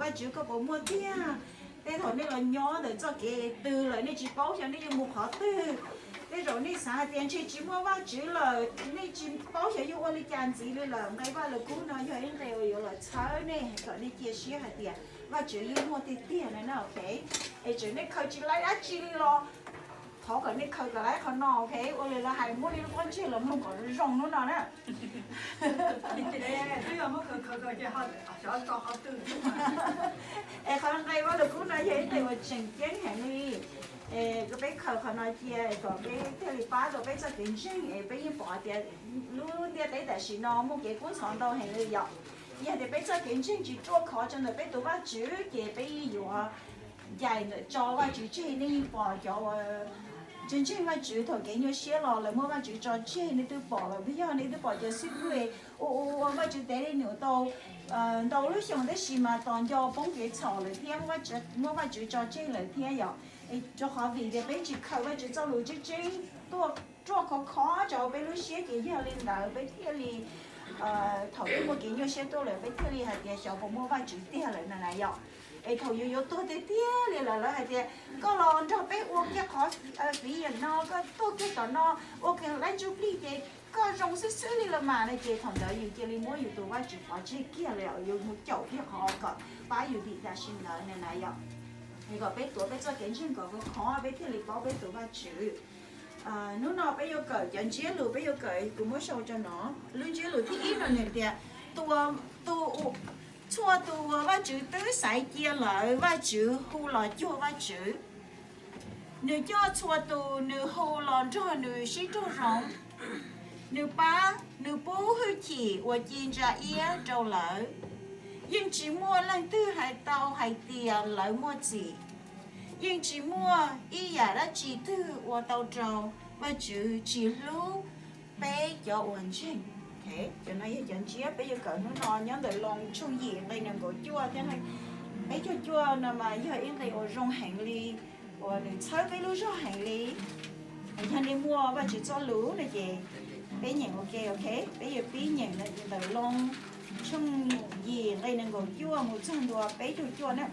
Vajtswv koj puas muaj tiag? Tej thaum nej los nyob ntawm txoj kev twg lawm nej tsis paub xyov nej yuav mus qhov twg. Tej zaum nej xav hais tias ntshe tsis muaj Vajtswv lawm, nej tsis paub xyov yuav ua li cas ntxiv li lawm. Nqe Vajluskub no yog ib nqe uas yuav los txhawb nej kom nej cia siab hais tias Vajtswv yeej muaj tiag tiag no na, ok? Es txawm nej khaws tsis laib dab tsi li los thov kom nej khaws kom laib qhov no, ok? Ua li lawv hais muab li lub pob ntseg los mloog kom zoo hnub no na. Es qhov nqe Vajluskub no yog ib nqe uas tseem ceeb heev li. Es peb khaws qhov no cia kom peb thiaj li pab tau peb txoj kev ntseeg, es peb yeej pom tias lub ntiaj teb tam sim no muaj kev kub ntxhov ntau heev li yom. Yog tias peb txoj kev ntseeg tsis ruaj khov rau ntawm peb tus Vajtswv ces peb yeej yuav ncaim ntawm tso Vajtswv tseg. Nej yeej pom cov uas ntseeg Vajtswv thaum kev nyuaj siab los lawv muab Vajtswv tso tseg, nej twb pom lawm puas yog? Nej twb pom cov xib hwb ua ua Vajtswv tes li num tau ntau lub xyoo tab sis mas tos nco poob kev txhaum lawm thiab muab Vajtswv tso tseg lawm thiab yom. Rau qhov vim tias peb tsis khaws Vajtswv txoj lus tseeb tseeb tuaj ruaj khov khov rau peb lub siab ces yog li ntawd peb thiaj li thaum peb muaj kev nyuaj siab tuaj lawm peb thiaj li hais tias xyov puas muaj Vajtswv tiag lawm na yom. Es thaum yus yuav tuag tiag tiag li lawm lawv hais tias koj los nrog peb ua kiag qhov fiv yam no, koj tuag kiag tom no ua kiag laib ntsuj plig ces koj zoo xwb xwb li los mas no ces thaum ntawd yus cia li muab yus tus Vajtswv pov tseg kiag lawm, yus mus caum kiag qhov kom pab yus dim tam sim ntawd na yom. Es kom peb tuav peb txoj kev ntseeg kom khov khov peb thiaj li paub peb tus Vajtswv. Hnub no peb yuav kawm cov ntsiab lus, peb yuav kawm, kuv muab sau rau no. Lub ntsiab lus thib ib no nws tias, tus, txhua tus uas Vajtswv twb xaiv cia lawm Vajtswv hu los cuag Vajtswv. Nws coj txhua tus nws hu los nrog nws sib raug zoo. Nws pab, nws pub hwj chim uas ci ntsa iab rau lawv. Yeej tsis muaj leej twg hais tau hais tias lawv muaj txim. Yeej tsis muaj ib yam dab tsi twg ua tau rau Vajtswv tsis hlub peb cov uas ntseeg. Cov no yog cov ntsiab peb yuav kawm hnub no nyob ntawm Loos tshooj yim nqe nees nkaum cuaj thiab peb caug cuaj no mas yog ib nqe uas zoo heev li, uas nws txhawb peb lub zog heev li. Yog nej muaj Vajtswv txoj lus no ces peb nyeem ua ke, ok? Peb yuav pib nyeem ntawm Loos tshooj yim nqe nees nkaum cuaj mus txog ntua peb caug cuaj na.